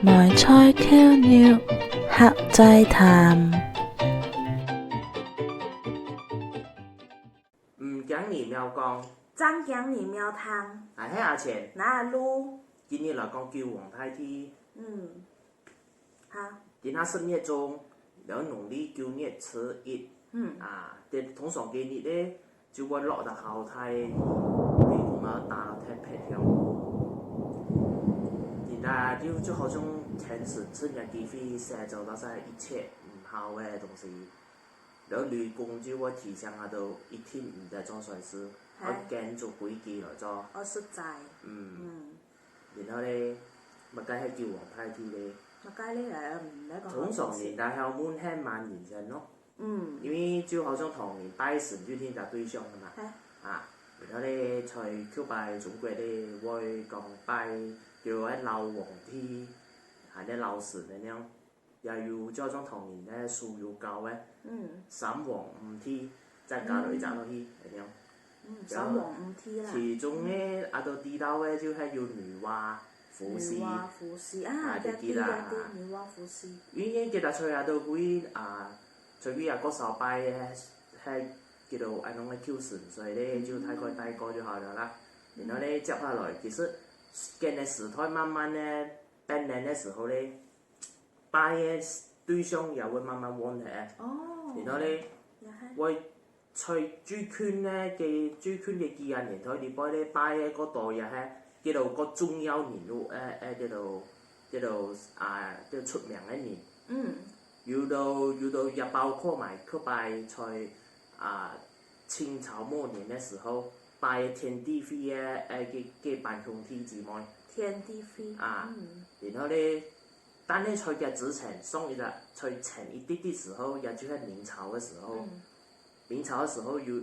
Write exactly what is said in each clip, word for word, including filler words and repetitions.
梅菜扣肉，客仔談。毋驚你毋講，正驚你毋聽。𠊎係阿錢，𠊎阿Lu。今日來講九皇大帝。嗯，好。今下十月中，了農曆九月初一。嗯。啊，這通常該日咧， 就會落到好大雨，雷公啊打到特別響。人家就，就好像天時趁這機會，洗走到晒一切毋好个東西。然後雷公就會提醒𠊎兜一定毋得做衰事，嘿。愛跟足規矩來做。愛實在。嗯。嗯。然後咧，麼个係九皇大帝咧？麼个咧？來，嗯，來講。通常人家係問係麼人先咯。 嗯。因為就好像唐人拜神就定一隻對象个嘛。嘿。啊，然後咧，在舊擺中國咧，會講拜，就係老皇帝，還係老神个樣，也有就好像唐人个書有教个，嗯。三皇五帝，再加落一隻落去，个樣。嗯，然後三皇五帝啦。其中呢，嗯。啊，都知道个就係有女媧、伏羲。女媧、伏羲啊，啊，也知，也知，對啦。女媧、伏羲。因為其他在啊都歸啊， 所以啊，較少拜个係，係叫做恁樣个舊神，所以咧，嗯。就大概帶過就好了啦。然後咧，接下來，其實跟个時代慢慢个變遷个時候咧，拜个對象也會慢慢換个。哦。然後咧，也係。會在最近个，个最近个幾廿年代裡背咧，拜个較多也係叫做較重要人物，誒，誒，叫做，叫做，啊，叫出名个人。嗯。 有兜，有兜也包括埋舊擺在，啊，清朝末年个時候，拜天地會个，誒，个，个班兄弟姊妹。天地會，啊，嗯。然後咧，但係在佢之前，上一隻，在前一滴滴時候，也就係明朝个時候。嗯。明朝个時候有，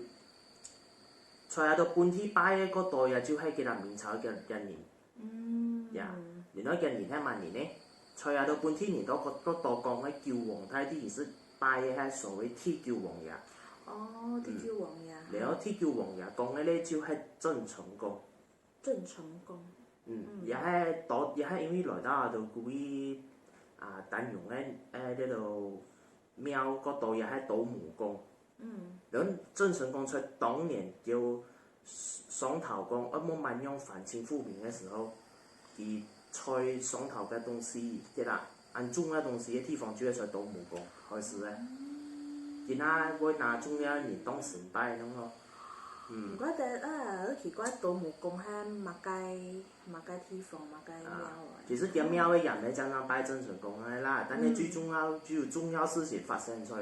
在啊，到本地拜个較多，也就係佢兜明朝个，个人。 嗯。呀，另外一個人係麼人呢？在啊，到本地人都，都，都講个九皇大帝，其實拜个係所謂第九王爺。哦，第九王爺。嗯。然後第九王爺講个咧，就係鄭成功。鄭成功。嗯，嗯。也係到，也係因為來到啊，都故意啊，丹陽个，誒，這兜廟較多也係斗母宮。 嗯。然後鄭成功在當年就商討講，愛仰般樣反清復明个時候，佢在商討个東西，對啦，恁重个東西个地方就係在斗母宮開始个。嗯。今下會拿重要个人當神拜恁樣咯。嗯。毋怪得啊，奇怪，斗母宮係麼个，麼个地方，麼个廟啊？啊，其實佢廟个人咧，常常拜鄭成功个啦，但係最重要，嗯。最有重要事情發生在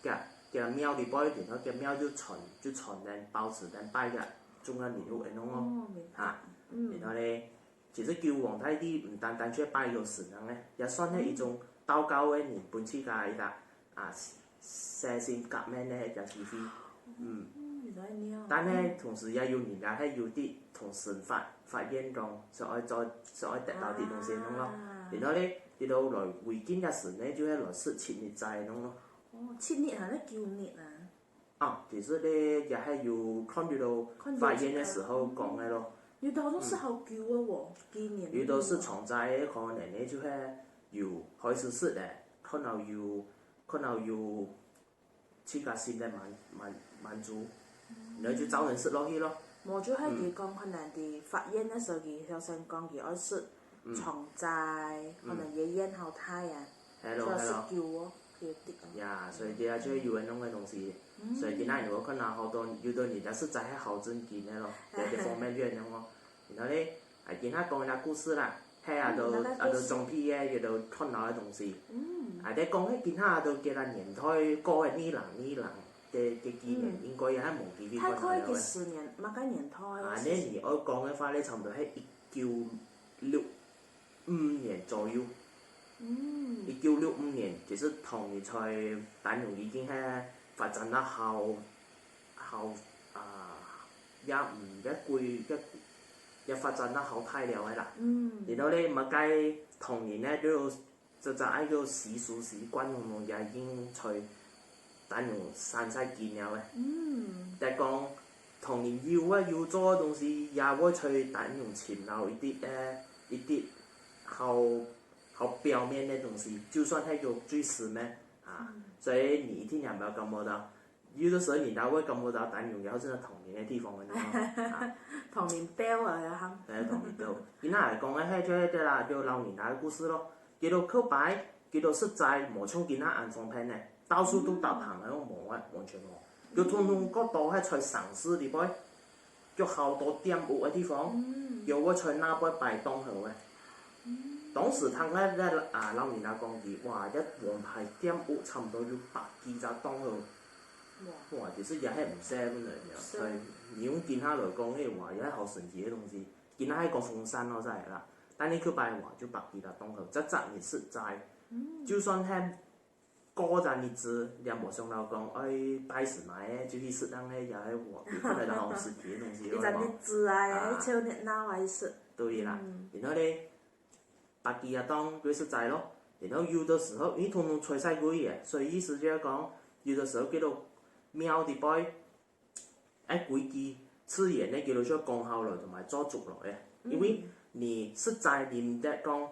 佢，佢廟裡背，然後佢廟就傳，就傳人保持人拜个中央人物恁樣咯。哦，明白。啊，嗯。然後咧，其實九皇大帝毋單單就拜个神恁樣咧，也算係一種道教个人分自家一個，啊，洗心革面个一個機會。嗯。嗯，原來恁樣。但係同時也有人家係有啲同神發，發願講，想愛做，想愛得到啲東西恁樣咯。啊。然後咧，佢兜來圍近个神咧，就係來食七日齋恁樣咯。 哦，七日還係九日啊？啊，其實咧，也係有看到發願个時候講个咯。有兜都食好久个哦，嗯。幾年个哦。有兜食長齋个可能咧，就係有開始食咧，看到有，看到有自家心个滿，滿，滿足，嗯。然後就照樣食落去咯。無就係佢講，嗯。可能佢發願个時候，佢首先講佢愛食 嗯。長齋，嗯。可能也願好大啊，係咯，所以食久哦，係咯。佢有滴哦。呀，所以佢啊，就係有恁樣个東西。嗯。所以今下有看到好多，有兜人家實在係好正經个咯，有兜方面就恁樣哦。然後咧，啊，今下講一個故事啦，係啊，嗯，都，大概故事。啊，都裝逼个，佢都看到个東西。嗯。啊，在講起今下都幾多年代過个二零二零个，个幾年，嗯。應該也還無機會看到了。大概幾十年，麼个年代个事情？啊，該你愛講个話咧，差不多係一九六五年左右。嗯。一九六五年，其實當時在丹陽已經係發展到好，好，啊，也毋，也貴，也，也發展到好大了个啦。嗯。然後咧，麼个唐人呢，就有 這隻愛个習俗習慣，也已經在丹陽生晒根了个。嗯。就講，唐人有个有做个東西，也會在丹陽尋到一滴，誒，一滴好，較表面个東西，就算係有最深个啊，所以你一定也毋好感覺到。有个時候人家會感覺到擔憂，然後真的童年个地方个地方啊，童年表啊，然後來同你講，今仔來講个係就係啦，就老人家个故事咯。佢兜刻板，佢兜實在，無像今仔恁方便呢，到處都搭棚个，無啊，完全無。就通通過到係在城市裡背，就好多店屋个地方，又會在那背擺檔口个。當時聽个啊老人家講起，哇，一橫排店屋差毋多有百幾隻檔口。哇，其實也係毋細个呢，所以你用今下來講，誒哇，也係好神奇个東西。今下係講風扇咯，就係啦，但係去擺哇，就百幾隻檔口，這隻你實在，就算係過隻日子，你也無想到講，誒，拜神來个，就去食恁个，也係哇，有看到好神奇个東西。一隻日子啊，也係超熱鬧啊，意思。對啦，然後咧，百幾隻檔最實在咯。然後有个時候，因為通通吹晒過去个，所以意思就係講，有个時候叫做廟裡背，愛規矩自然个，叫做說講好來同埋做足來个。因為你實在你毋得講，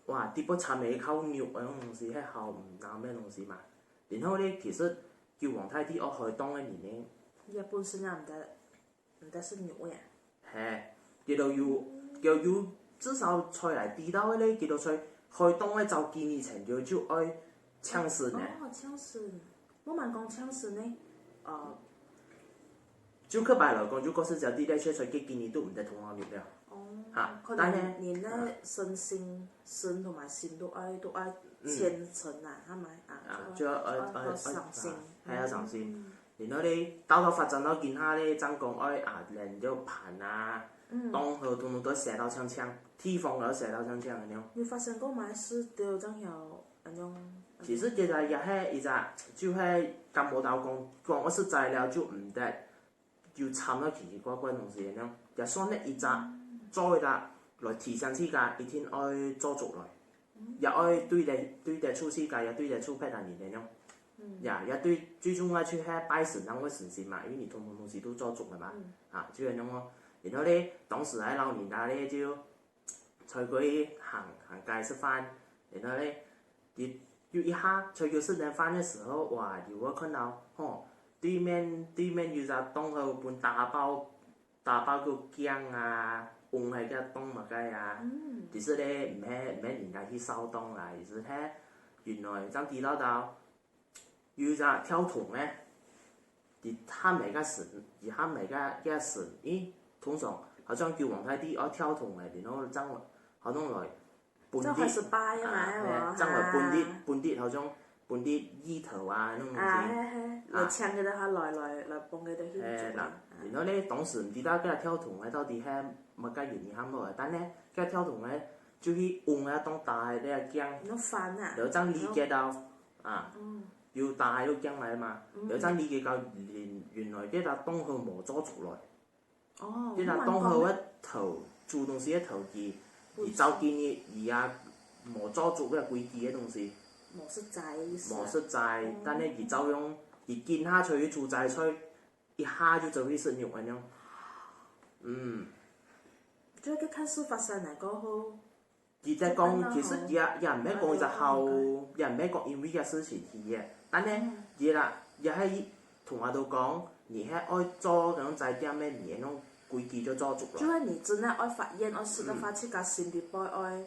哇，裡背摻个靠肉个東西，係好毋啱个東西嘛。然後咧，其實九皇大帝愛開檔个人呢，也本身也毋得。 毋得食肉个啊。係，佢兜有，佢兜有至少出來知道个咧，佢兜在開檔个早幾年前就就愛請神个。哦，請神，無蠻講請神呢，哦，就刻板來講，就過世隻地咧，就在該幾年都毋得同人入了。哦，哈可但係能連个身心、身同埋心都愛都愛虔誠啊，係咪啊？啊，就要愛愛愛愛上心，還要上心。然後咧，到到發展到今下咧，正講愛啊，連就盤啊，檔口通通都寫到靚靚，地方都寫到靚靚个呢。有發生過麼个事，對，正有恁樣。其實其實也係一隻，就係感覺到講，講我實在了就毋得，就摻到奇奇怪怪東西个呢。也算係一隻做一隻來提醒自家，一定愛做足來，也愛對得對得出自家，也對得出別人个呢。呀，也對，最重要就係拜神，讓我信心嘛，因為你通通東西都做足了嘛，啊，就係恁樣咯。然後咧，當時个老人家咧就在該行行街食飯，然後咧，佢有一下在該食等飯个時候，哇，有會看到吼，對面對面有隻檔口分打包打包个薑啊，紅个个檔麼个啊，其實咧毋係毋係人家去掃檔啦，其實係原來正知道到。 有一隻跳童个，佢喊个个神，佢喊个个个神，咦，通常好像九皇大帝愛跳童个，然後正好弄來分就開始別，拜啊嘛，啊，係無？嘿，正來分別啊分別，好像分別意頭啊，那種啊，東西。嘿嘿，來請佢兜下來來來幫佢兜去嘿，做啦，然後咧，當時毋知道該跳童个到底係麼个原因喊落來，但係該跳童个就去用啊當大个那個驚，你都煩啊。然後正理解到啊，有大个又驚來嘛，然後正理解到原原來該隻檔口無做出來，哦，該隻檔口个頭煮東西个頭家，佢早幾日佢也無做足該規矩个東西，無實在个意思啊。無實在，但係佢照樣，佢今下出去煮齋菜，一下就走去食肉个樣。嗯。就係看事發生來過後，佢在講，其實也也毋係講一隻好，也毋係講因為个事情去个，但係佢啦，也係同我都講，你係愛做該種齋店个，你該種規矩就做足了。就係你真个愛發願、愛食个話，自家心裡背愛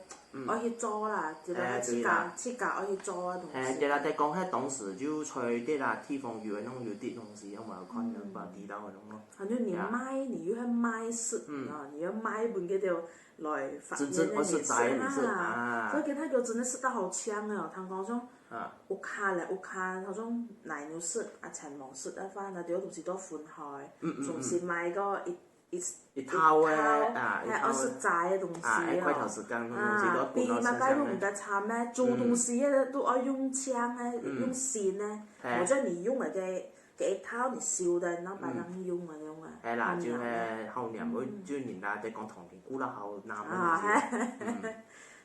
愛去做啦，就係自家自家愛去做个東係，西。對啦，在講，係當時就在該啦地方有該種有滴東西，有無有看到，有知道該種咯。反正你賣，你又係賣食啊，你又賣分佢兜來發願个人食啊，所以佢兜真个食到好強个哦，聽講種屋下咧屋下，好像奶牛食啊、青芒食啊，反正佢兜東西都分開，總是賣个一一一套个一套啊，一還有套个食齋个東西啊，一塊頭哦。時間个東西都啊，比分到麼个都毋香香个。得摻个，煮東西个都愛用青个，用新个，係或者你用个个个一套你燒个，然後擺上去用个用啊。係啦，嗯就係好念，我就人家在講童年古老好難个啊，東西。係。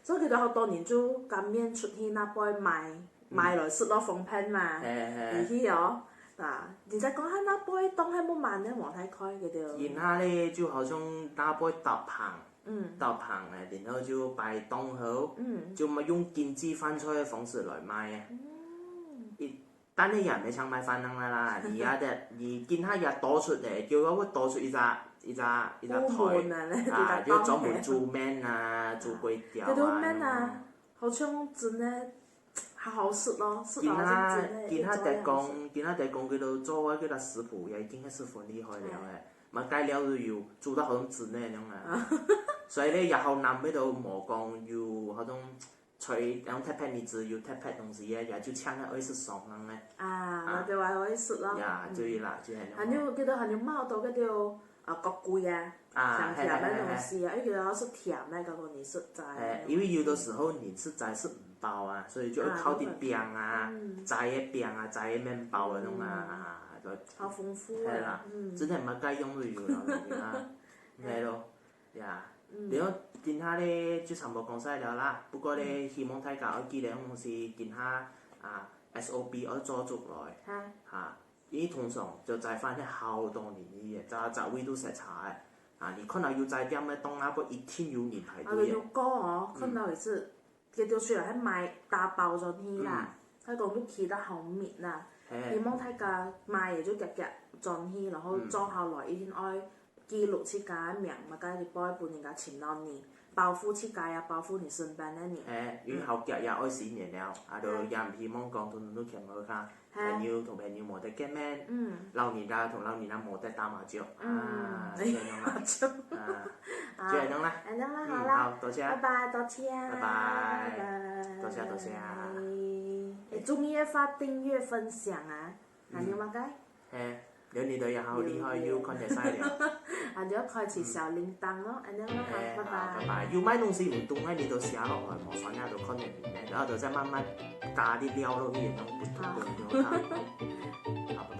所以佢兜好多人就甘願出去那背買，買來食咯，方便嘛。係係你去哦，啊，你再講下那背當係無慢个無太開佢兜。然後咧，就好像那背搭棚，嗯，到棚个，然後就擺檔口，嗯，就用經濟販售个方式來賣个。嗯，一，但係也毋係像賣飯恁樣啦，你也得，你今下也多出个，就會多出一隻一隻一隻台，烏門啊，一隻啊，就專門煮麵啊，煮粿條啊，佢都麵啊，好像真个好好食咯，食到好像真个，今下得講，今下得講，佢都做个，佢个食譜也已經係十分厲害了个。 麼个料都有，煮到好像真个恁樣啊。所以呢，也好難，乜都無講有好像在，然後特別日子有特別東西个，也就請个愛食爽樣个。啊，啊，那就還會食咯。呀，嗯，對啦，就係恁樣。還有，記得還有買到該條，啊，角桂啊，啊，像甜个東西啊，因為佢係甜个，搞到你食齋。係，因為有的時候你食齋食毋飽啊，所以就愛靠啲餅啊，嗯，齋个餅啊，齋个麵包啊，恁樣啊，啊，就好豐富啊，係啦，嗯，真个麼个用都有啦，有啦。 係咯，呀，嗯，然後今下咧就差毋多講晒了啦。不過咧，嗯，希望大家愛記得，東西今下啊，S O P愛做足來，哈，哈，因為通常就齋飯係好多人去个，早早位都塞車个。啊，你看到有齋店个，當下會一定有人排隊个。啊，有講哦，嗯，看到一次 佢就雖然係賣打包轉去啦，嗯，佢講都企得好密啦，係，希望大家買个就遽遽轉去，然後做好來一定愛記錄自家个名，麼个一定愛分人家尋到你，保護自家呀，保護你身邊个人。係，因為好遽也愛十年了，啊，都也毋希望講通通都欠好卡。 朋友同朋友無得見面，嗯，老人家同老人家無得打麻將，嗯，啊，就恁樣啦，麻將，啊，就恁樣啦，恁樣啦，嗯，好啦，好，多謝，拜拜，多謝，拜拜，拜拜，多謝，多謝。欸，中意个話訂閱分享啊，還有麼个？係，有你都也好厲害，有，有看得晒了。啊，就要開啟小鈴鐺咯，恁樣啦，好，欸，拜拜。好，拜拜。有麼个東西毋懂个，你都寫落來，無算了，都看得明白，然後就再慢慢加啲料落去，然後不同的，好，拜拜。